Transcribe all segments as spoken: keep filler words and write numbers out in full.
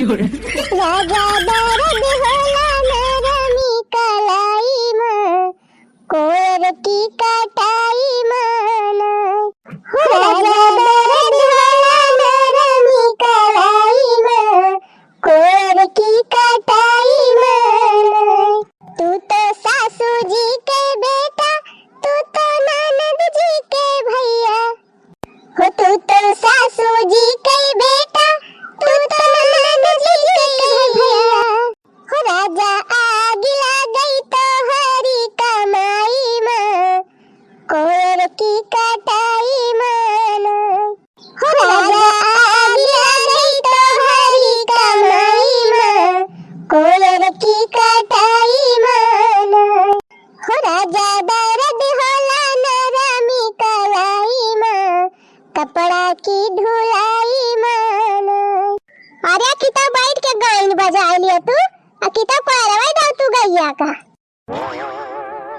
राजा दरद होला नरमी कलाई मा, कोयर की कटाई मा ना। हो राजा दरद होला नरमी कलाई मा, कोयर की कटाई मा ना। तू तो सासू जी के बेटा, तू तो ननद जी के भैया। हो तू तो सासू जी के बेटा, तू तो ननद जी के भैया। हो राजा आग लागई तोहरी कमाई मा, कोयर की कटाई मा ना। हो राजा आग लागई तोहरी कमाई मा, कोयर की कटाई मा ना। हो राजा दरद होला नरमी कलाई मा, कपड़ा की धुलाई मा ना। अरे किता बैठ के गाइन बजाए लिया तू, आ किता पैरवा दाव तू गैया का।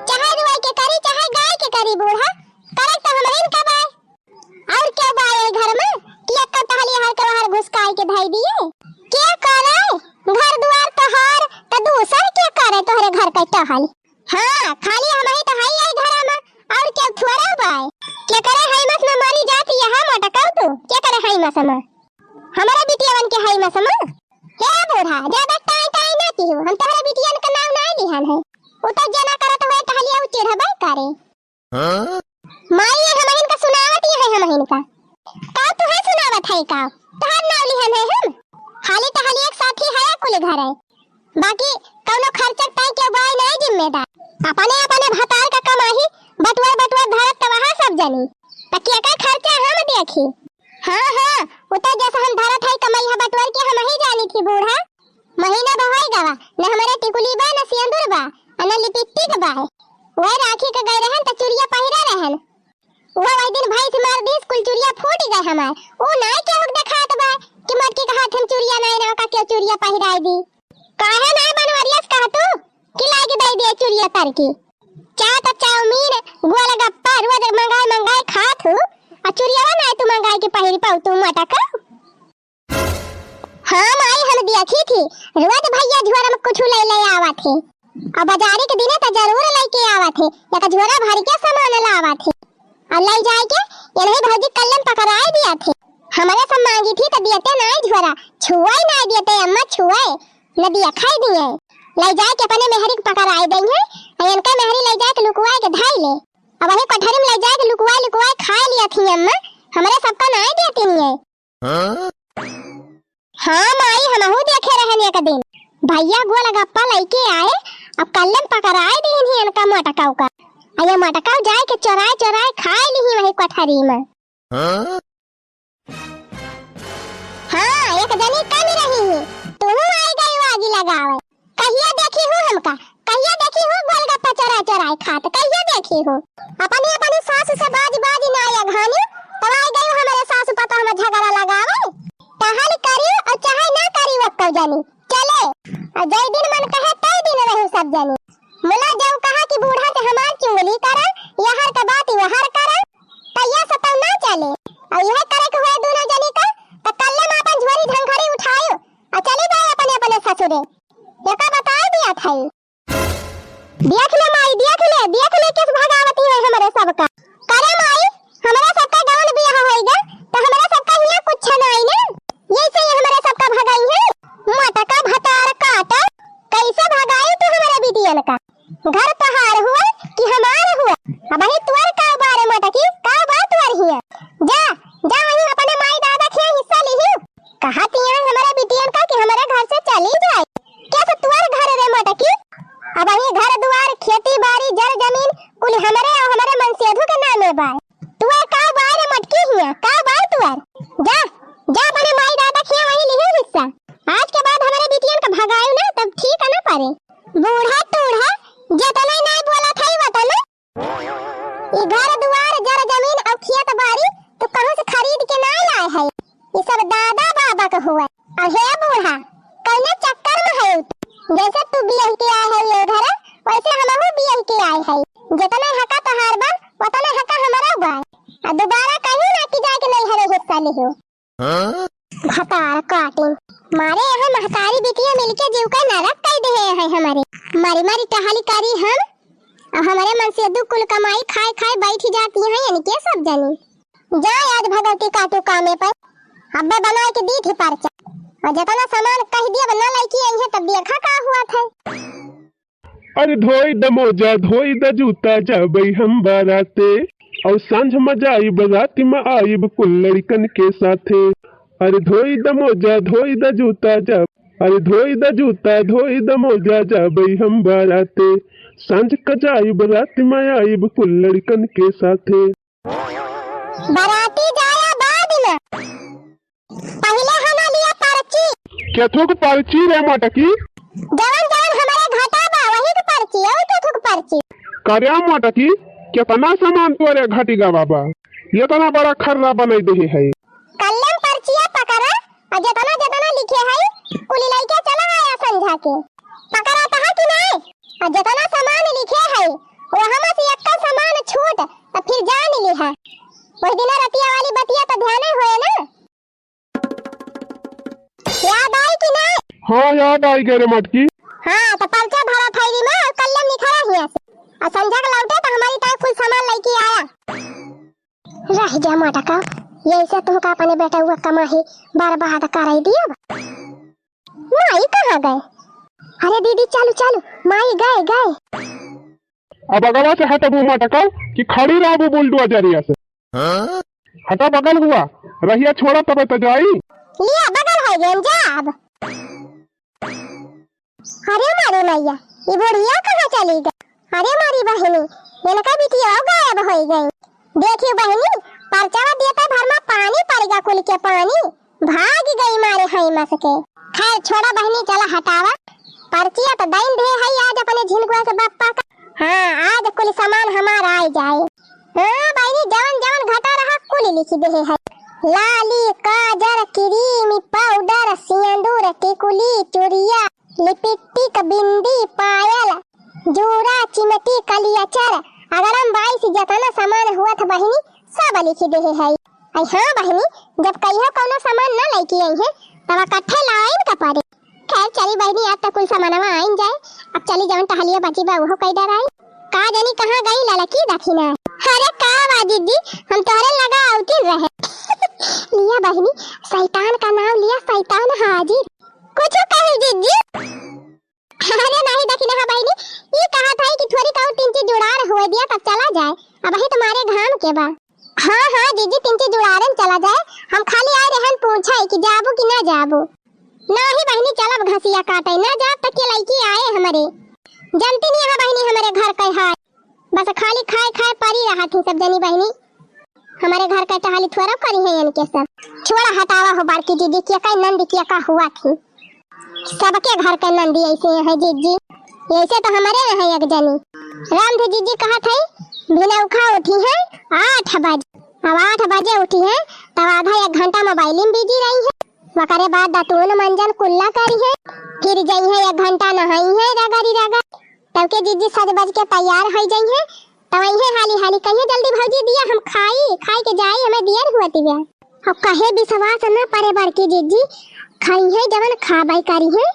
चाहे रुआई के करी, चाहे गाय के करी बूढ़ा, करक तो हमरे इनका बाय। और क्या बाय है घर में कि अक्का टहली हर के बाहर घुसकाई के धई दिए? क्या करे? घर दुआर तोहार त दूसर क्या करे तोहरे घर के टहल? हाँ, खाली हमही त हई आई घर में, और क्या थोड़ा बाय? क्या करे हई मस में मरी जात यहाँ मटकाऊ तू? क्या करे हई मस में? हमारा बिटियावन के हई मस में? हे बूढ़ा, ज्यादा टाई टाई ना किहू, हम तोहरे बिटियन का नाव ना लिहन है। उ तो जना करत हुए टहलिया उ चिढ़बे करे। हाँ? माई ये हमहिन का सुनावत ये है हमहिन का। का तुहे सुनावत है का? तोहार नाव लिहन है हम? हाली टहली एक साथी है कुल घर है। बाकी कौनो खर्चक ताई के बाय नहीं जिम्मेदार। अपने अपने भतार का कमाही बटुअर बटुअर धरत त वहाँ सब जनी। त के का खर्चा हम देखी? हाँ, हाँ, उ तो जैसे हम धरत है कमैया बटुअर के हम ही जानी थी बूढ़ा। महीना भवाई गवा, न हमरे टिकुली बा, न सिंदूर बा, आ न लिपस्टिक बा। वह राखी के गए रहन त चुरिया पहिरा रहन। वह वही दिन भैंस मार दीस, कुल चुरिया फूट गए हमार। उ नाय केहू के देखात बा कि मटकी के हाथ हम चुरिया नाय ना का केहू चुरिया पहिराई दी। काहे नाय बनवरियस कह तू कि लाग दे दिए चुरिया तर की। चाट चाउमीन, गोलगप्पा रोज मंगाए मंगाए खात हूँ, आ चुरिया नाय तू मंगाए के पहिर पाऊ तू मटका। हाँ माई, हम देखी थी, रोज भैया झोरा में कुछ ले ले आवत है। और बाजारी के दिने तो जरूर लेके आवत है, एक झोरा भर के सामान लावत है। और ले जाए के इन्हें भौजी कल्ले में पकड़ाए दिया थे। हमारे सब मांगी थी तो दियते नाई झोरा, छुआई नाई दियते अम्मा, छुआए न दिया खाई दिए। ले जाए के अपने मेहरी के पकड़ाए देंगे, और इनका मेहरी ले जाए के लुकुआए के धाई ले। अब वही कोठरी में ले जाए के लुकुआए लुकुआए खाए लिया थी अम्मा, हमारे सबका नाई देती नहीं है। हाँ? हाँ माई, हमहू देखे रहन एक दिन, भैया गोलगप्पा लइके आए, अब कल्ले में पकड़ाए दीन ही इनका मटकाऊ का। आ ये मटकाऊ जाए के चोराए चोराए खाए ली वही कोठरी में। हाँ? हाँ, एक जनी कन रही ही, तू आई गई आगी लगावे। कहिया देखी हूँ हमका, कहिया देखी हूँ गोलगप्पा चोराए चोराए खात, कहिया देखी हूँ? अपनी अपनी सास से बाज बाज ना अघानी, तब आई गई हमारे सास पता हमें झगड़ा लगावे। टहल करी और चाहे ना करी वक्कल जानी चले, और जय दिन मन कहे तय दिन रही सब जानी। मुला जब कहा कि बूढ़ा से हमार चुंगली करा, यहर का बात यहर करा, तैया से तब ना चले। और यह करे के हुए दोनों जनी का, तो कल्ले में अपन झोरी झंखड़ी उठायो और चली जाए अपने अपने ससुरे। एका बताए दिया था। देख ले माई, देख ले, देख ले किस भगावती है हमरे सबका। करे माई, हमरे सबका गाँव में बियाह होइगा, तो हमरे सबका हियाँ कुछ ना आई ना। ये से ही हमरे सबका भगाई है। मोटा का भतार काटा, कैसे भगाई तू हमरे बिटियन का? घर तोहार हुआ कि हमार हुआ? अब ही तुअर का बारे मोटा की, का बा तुअर हिया? जा, जा वहीं अपने माई दादा के हिस्सा लिही। कहा तिया हमारे बिटियन का कि हमारे घर से चली जाए। कैसे तुअर घर रे मटकी? अब ही घर दुआर, खेती बाड़ी, जर जमीन कुल हमरे और हमरे मनसेधु के नामे बा। तुअर का बा रे मटकी हिया? का बा तुअर? जा, जा अपने माई दादा के वहीं लिही हिस्सा। आज के बाद हमारे बिटियन का भगायु ना तब ठीक है ना परे। बूढ़ा टूढ़ा, जतने नाय बोला था वतने। ई घर दुआर, जर जमीन और खेत बाड़ी तू कहूँ से खरीद के ना लाए है, ई सब दादा बाबा के हुए। और हे बूढ़ा, कौने चक्कर में है तू? जैसे तू बियाह के आए है ये घर, वैसे हमहू बियाह के आए है। जितने हका तोहार बा, उतने हका हमारा बा। आ दोबारा कहीं ना कि जाके नहीं हरे हिस्सा लिहो। हाँ? भतार काटी। मारे महतारी बिटिया मिलके जीव के नरक कइ देहे हैं हमरे। मारी मारी टहली करी हम, अउ हमरे मन से दू कुल कमाई खाए खाए बैठ जाती हैं इनके सब जनी। जा आज भगवती काटू कामे पर, अब्बे बनाए के दी थी परचा। अउ जतना सामान कहि दिया ना लइकी आई है, तब देखा का हुआ था। अरे धोई द मोजा, धोई द जूता, जाबई हम बाराते। अउ सांझ म जाइब, राति म आइब कुल लड़िकन के साथे। अरे धोई द मोजा, धोई द जूता, जा, अरे धोई द जूता, धोई द मोजा, जाबई हम बाराते। सांझ क जाइब, राति म आइब कुल लड़िकन के साथे। बराती जाया बाद में। पहिले हमा लिया पर्ची। केथुक पर्ची रे मटकी? जवन जवन हमरे घटा बा, वही के पर्ची, और केथुक पर्ची। करे मटकी, केतना सामान तोरे घटी गवा बा? एतना बड़ा खर्रा बनाई देहे है। कल्लम पर्चिया पकड़ा, अउ जेतना जेतना लिखे है, कुल लइके चला आया संझा के। पकड़ा तहा कि नाय? अउ जेतना सामान लिखे है, वो हमा से एक्का सामान छूट, त फिर जान लिहा। वही दिना रतिया वाली बतिया त ध्याने होए ना? याद आई कि नाय? हाँ, याद आई गे रे मटकी। हाँ, त पर्चा धरा थैली में अउ कल्लम निखरा हिया से। अउ संझा के लौटे त हमारी ताई कुल सामान लइके आया। रह जा मटका, यही से तुमका अपने बेटउआ कमाही बर्बाद कराई दिया। माई कहाँ गए? अरे दीदी, चलू, चलू, माई गए, गए। अब अगवा से हटबू मटका कि खड़ी रहबू बुलडोजरिया से? हाँ? हटा बगल हुआ, रहिया छोड़ा तबे त जाई। लिया बगल है गेन, जा अब। अरे मारे मैया, ई बुढ़िया कहाँ चली गई? अरे मारी बहिनी, इनका बिटिया गायब होइ गई। देखियो बहिनी, परचवा देते भर में पानी पड़ गया, कुल के पानी। भाग गई मारे हई मस के। खैर छोड़ा बहिनी, चला हटावा। पर्चिया त दइन दे हई आज अपने झिनकुआ के बप्पा का। हाँ, आज कुल सामान हमार आइ जाए। हाँ बहिनी, जवन जवन घटा रहा कुल लिखि देहे हई। लाली, काजर, क्रीम, पाउडर, सिंदूर, टिकुली, चुरिया, लिपिस्टिक, बिंदी, पायल, जूरा, चिमटी, कलियाचर, अगड़म बाइस, जतना सामान हुआ था बहिनी, सब लिखि देहे हई। अइ हाँ बहिनी, जब कहियो कउनो सामान न लइके अइहें, तब इकट्ठे लाइन का पड़े। खैर चली बहिनी, आज त कुल सामानवा आइन जाए, अब चली जवन टहलिया बची बा उहो कइ डराई। का जानी कहाँ गई ललकी दखिना। अरे का बा जिज्जी, हम तोहरे लगा अउतिन रहे। लिया बहिनी, सैतान का नाम लिया, सैतान हाजिर। कुछ कही जिज्जी? अरे नाही दखिना हा बहिनी, ई कहत हई कि थोड़ी कहू तीन चीज जुड़ार हुए दिया तब चला जाए, अबही तुम्हारे घाम के बा। हाँ हाँ जिज्जी, तीन चीज जुड़ारे में चला जाए, हम खाली आए रहन पूछे कि जाबू कि ना जाबू। नाही बहिनी, चलब घसिया काटे, ना जाब त के लइकी आए हमरे। जनती नहीं हा बहिनी हमरे घर के हाल, बस खाली खाए खाए परी रहत ही सब जनी बहिनी। हमरे घर के टहली थोड़ा करी है इनके सब। छोड़ा हटावा हो बड़की जिज्जी, के का नंद के का हुआ थी। सबके घर के नंदी ऐसे हैं जिज्जी, ऐसे तो हमरे हैं एक जनी। रामधे जिज्जी कहत है, भिनौखा उठी है आठ बजे। अब आठ बजे उठी है, तब आधा एक घंटा मोबाइल में बिजी रही है। ओकरे बाद दतून मंजन कुल्ला करी है, फिर जई है एक घंटा नहाई है रगड़ी रगड़। तब के जिज्जी सज बज के तैयार होइ जइहें, तब अइहें हाली हाली कहिए, "जल्दी भौजी दिया हम खाई, खाई के जाई, हमें दियर हुआ तिबे।" अब कहे विश्वास न परे बड़की जिज्जी, खइहें जवन खाबै करिहें,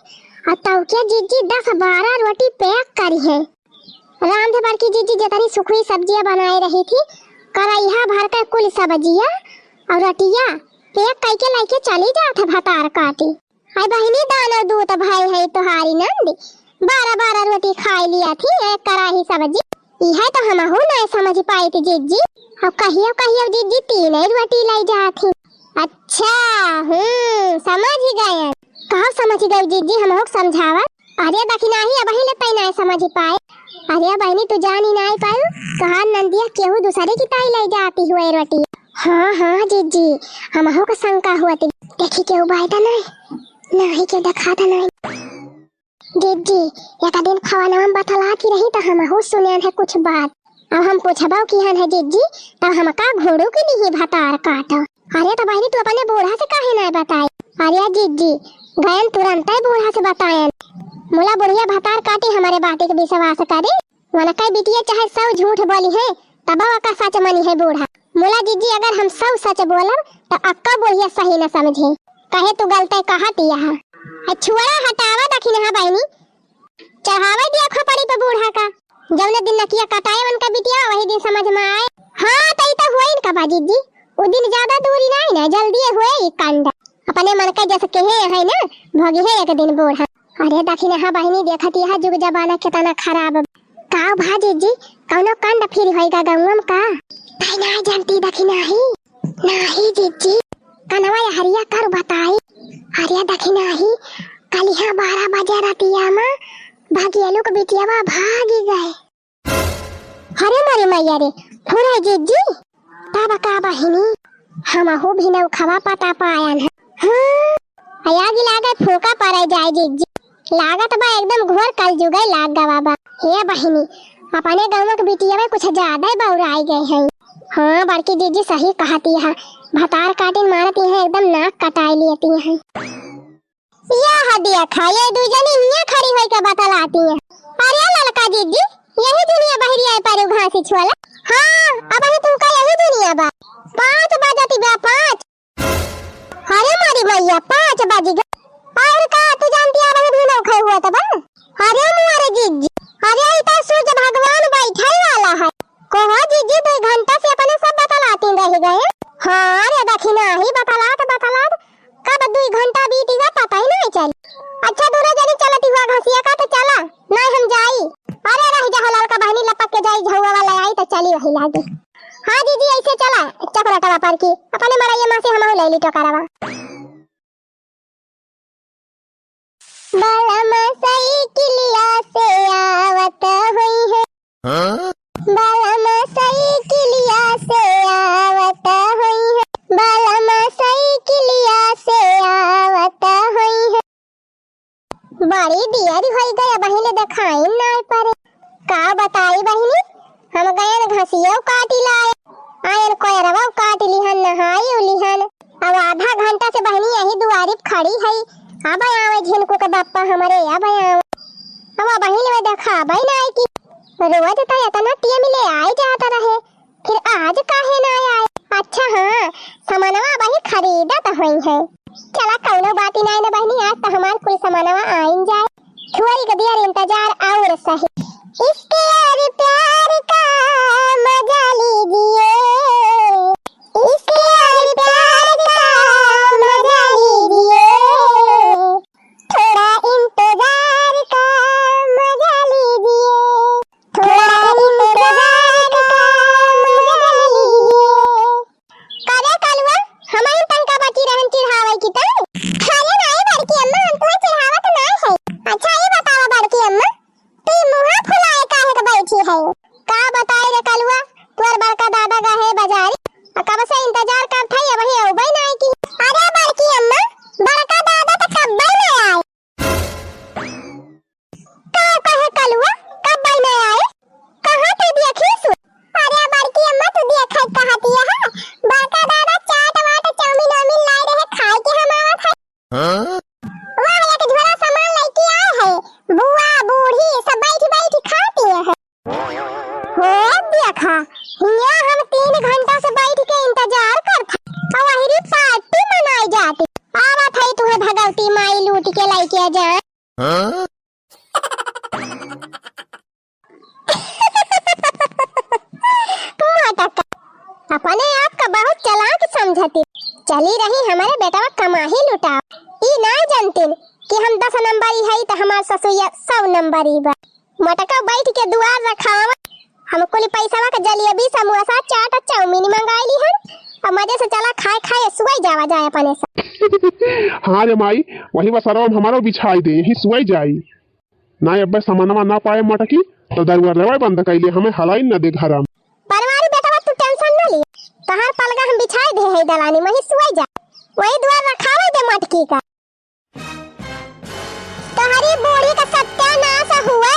और तब के जिज्जी दस बारह रोटी पैक करिहें। रामधे बड़की जिज्जी जितनी सुखुई सब्जियां बनाए रही थी, करैहा भर के कुल सब्जियां और रोटियां पैक कइके लइके चली जात है भतार काटी। हाय बहिनी, दानव दूत भय है तोहारी नंद, बारह बारह रोटी खाई लिया थी, एक कराही सब्जी। इहे तो हमहू नहीं समझ पाई थी जिज्जी। अब कहियो कहियो जिज्जी तीन ही रोटी लाई जात ही। अच्छा, हम्म, समझ गए। कहो समझ गए जिज्जी, हमहू समझावा। अरे दखिनाही अबही ले तई नहीं समझ पाए। अरे बहिनी, तू जानी नहीं पायू, तोहार नंदिया केहू दूसरे की ताई लाई जाती हुए रोटी। हाँ हाँ जिज्जी, हमहू का शंका हुआ थी। देखी केहू बायदा नहीं, नाही के देखात नाही। जिज्जी, एक दिन खवानवा में बतलात ही रही त हमहू सुनेन है कुछ बात। अब हम पूछबो किहन है जिज्जी, तब हमका घोड़ू के लिही भतार काटो। अरे तो बहिनी तू अपने बूढ़ा से काहे नहीं बताई? अरे जिज्जी, गयन तुरंते बूढ़ा से बतायन। मुला बुढ़िया भतार काटी हमरे बाती के विश्वास करे। वनकै बिटिया चाहे सौ झूठ बोली है, तबो अक्का सच मनी है बूढ़ा। मुला जिज्जी, अगर हम सौ सच बोलब, त अक्का बुढ़िया सही न समझे। कहे तू गलते कहत यह। आ छोड़ा, हटावा दखिनहा बहिनी, चढ़ावे दिया खोपड़ी पे बूढ़ा का। जौने दिन नकिया कटाए उनका बिटिया, वही दिन समझ में आए। हाँ, त ई त हुए इनका बा जिज्जी, उ दिन ज्यादा दूरी नाही ना, जल्दी हुए ई कांड। अपने मन के जस केहे है ना, भोगी है एक दिन बूढ़ा। अरे दखिनहा बहिनी, देखत यह जुग जमाना केतना खराब। का भा जिज्जी, कौनो कांड फिर होइगा गौवा में का? तै ना जानती दखिनही। नाही जिज्जी, कनवा यहरिया कर बताई। अरे दखिनही, कलिहा बारह बजे रतिया में भगियलू के बिटियावा भागी गए। अरे मोरी मैया रे, हो रहा जिज्जी, तब का बहिनी, हमहू भी नौखवा पता पायन है। हाँ, आगी लागे फूका पड़े जाए जिज्जी, लागत बा एकदम घोर कलजुगे लाग गवा बा। हे बहिनी, अपने गौवा के बिटिया में कुछ ज्यादा ही बौराई गए हैं। हाँ बड़की जिज्जी सही कहती है, भतार काटिन मारती है, एकदम नाक कटाई लेती है। यह देखा, ये दू जनी हियां खड़ी होई के बतलाती हैं। अरे ललका जिज्जी, यही दुनिया बहरिया है पारू घासी छोला। हाँ, अबही तुमका यही दुनिया बा। पाँच बजती बा, पाँच। अरे मोरी मैया, पाँच बज गए। और का तू जानती है, अबही भी नौखा हुआ तब? अरे मोरे जिज्जी, अरे ई तो सूरज भगवान बैठे वाला है। कहो जिज्जी, दो घंटा से अपने सब बतलाती रह गए। हाँ रे दखिनही, बतलात बतलात कब दुई घंटा बीत गया, पता ही नहीं चली। अच्छा, दूनो जनी चलती हुआ घसिया का, तो चला, नहीं हम जाई। अरे रह जा हो ललका बहिनी, लपक के जाई, झउआ वाला आई तो चली वही लागे। हाँ दीदी, ऐसे चला, चपराटवा पर की, अपने मड़ैया माँ से हमहू ले ली टोकरवा। बलम साइकिलिया से आवत होई है। हाँ? बलम साइकिलिया से आवत होई है, बलम साइकिलिया से आवत होई है। बड़ी दियर होई गया बहिनी, देखाई नाय परे। का बताई बहिनी, हम गयन घसियो काटी लाए, आयन कोयरवा काटी लिहन, नहाई उलिहन। अब आधा घंटा से बहिनी यही दुआरी पे खड़ी है। अब आवे झिनकू के बप्पा हमरे, अब आवे। अब बहिनी में देखाबे नाय की। रोज तो इतना टेम ले आए जात रहे, फिर आज काहे ना आए? अच्छा हाँ, सामानवा वही खरीदत होई है। चला कौनो बात ही नाय न बहिनी, आज तो हमार कुल सामानवा आइन जाए। थोड़ी के दियर इंतजार और सही। इश्क और प्यार का मजा लीजिए, इश्क और प्यार का मजा लीजिए, थोड़ा इंतजार का मजा लीजिए, थोड़ा इंतजार का मजा लीजिए। करे कलुआ, हमहिन तनका बची रहन चिढ़ावे की त। अरे नाई बड़की अम्मा, हम तुहे चिढ़ावत नाय है। अच्छा ई बतावा बड़की अम्मा, तू मुँहा फुलाए काहे के बैठी है? का बताई रे कलुआ, तोर बड़का दादा गए बाजारी, आ कब से इंतजार करत है, अबही अउबे नाय की। अरे बड़की अम्मा, बड़का दादा तो कब्बे ना आए। का कहे कलुआ, कब्बे ना आए? कहाँ ते देखी सु? अरे बड़की अम्मा, तू देखे कहती है, बड़का दादा चाट वाट चाउमीन वाउमीन लाए रहे, खाए के हम आवत है। हाँ? वह एक झोला सामान लेके आए हैं, बुआ बूढ़ी सब बैठ बैठ खाती है। हो देखा, हियाँ हम तीन घंटा से बैठ के इंतजार करत है, और वही पार्टी मनाई जाती। आवत है तुहे भगवती माई लूट के लेके जा। हाँ? मटका, अपने आप का बहुत चालाक समझती। चली रही हमारे बेटवा कमाही लुटाओ। ई ना जानतिन कि हम दस नंबरी हई त हमार ससुइया सौ नंबरी बा। मटका बैठ के दुआर रखावा, हम कुल पैसवा के जलेबी, समोसा, चाट, चाउमीन मंगाई ली हन। अब मजे से चला खाए खाए सुआई जावा जाए अपने से। हाँ रे माई, वही बसरवा में हमारो बिछाई दे, यही सुआई जाई। ना अब्बे सामानवा ना पाए मटकी, तो दरुआ लेवाई बंद कैले, हमें हलाई न दे घरा में। परवारी बेटवा, तू tension न ली, तहार पलगा हम बिछाई दे है दलानी, वही सुआई जा, वही दुआर रखावे दे मटकी का। तोहरी बूढ़ी का सत्यानाश हुआ,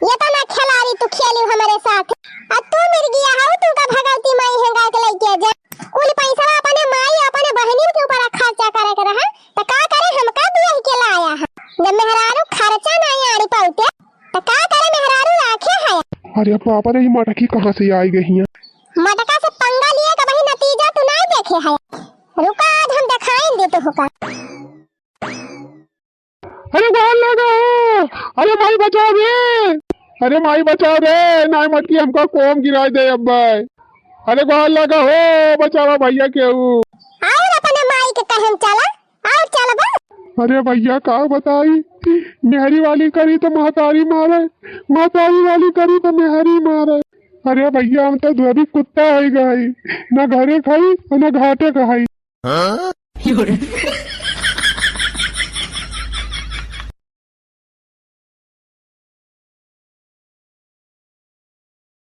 ये तो ना खिलाड़ी तू खेली हमारे साथ, आ तू मिर्गिया हऊ, तू का भगवती माई हेंगा के लेके जा, कुल पैसा अपने माई अपने बहनी के ऊपर खर्चा करे के रहा। त का करे, हमका बियाह के लाया है? जब मेहरारू खर्चा नाई आड़ी पाउते, त का करे मेहरारू राखे है? अरे बाप रे, ई मटकी कहाँ से आई गई है? मटका से पंगा लिए का वही नतीजा तू नाई देखे है। रुका, आज हम देखाइन दे तो होका। अरे गोहार लागा हो, अरे माई बचाव रे, अरे माई बचाव रे, नाहीं मटकी हमका कोम गिराइ दे अब्बे। अरे गोहार लागा हो, बचावा भइया केहू। आउर अपने माई के कहेम चला, आउर चलबा। अरे भइया का बताई, मेहरी वाली करी त महतारी मारे, महतारी वाली करी त मेहरी मारे। अरे भइया हम त धोबी कुत्ता होइ गई, न घरे खाई अउर न घाटे खाई।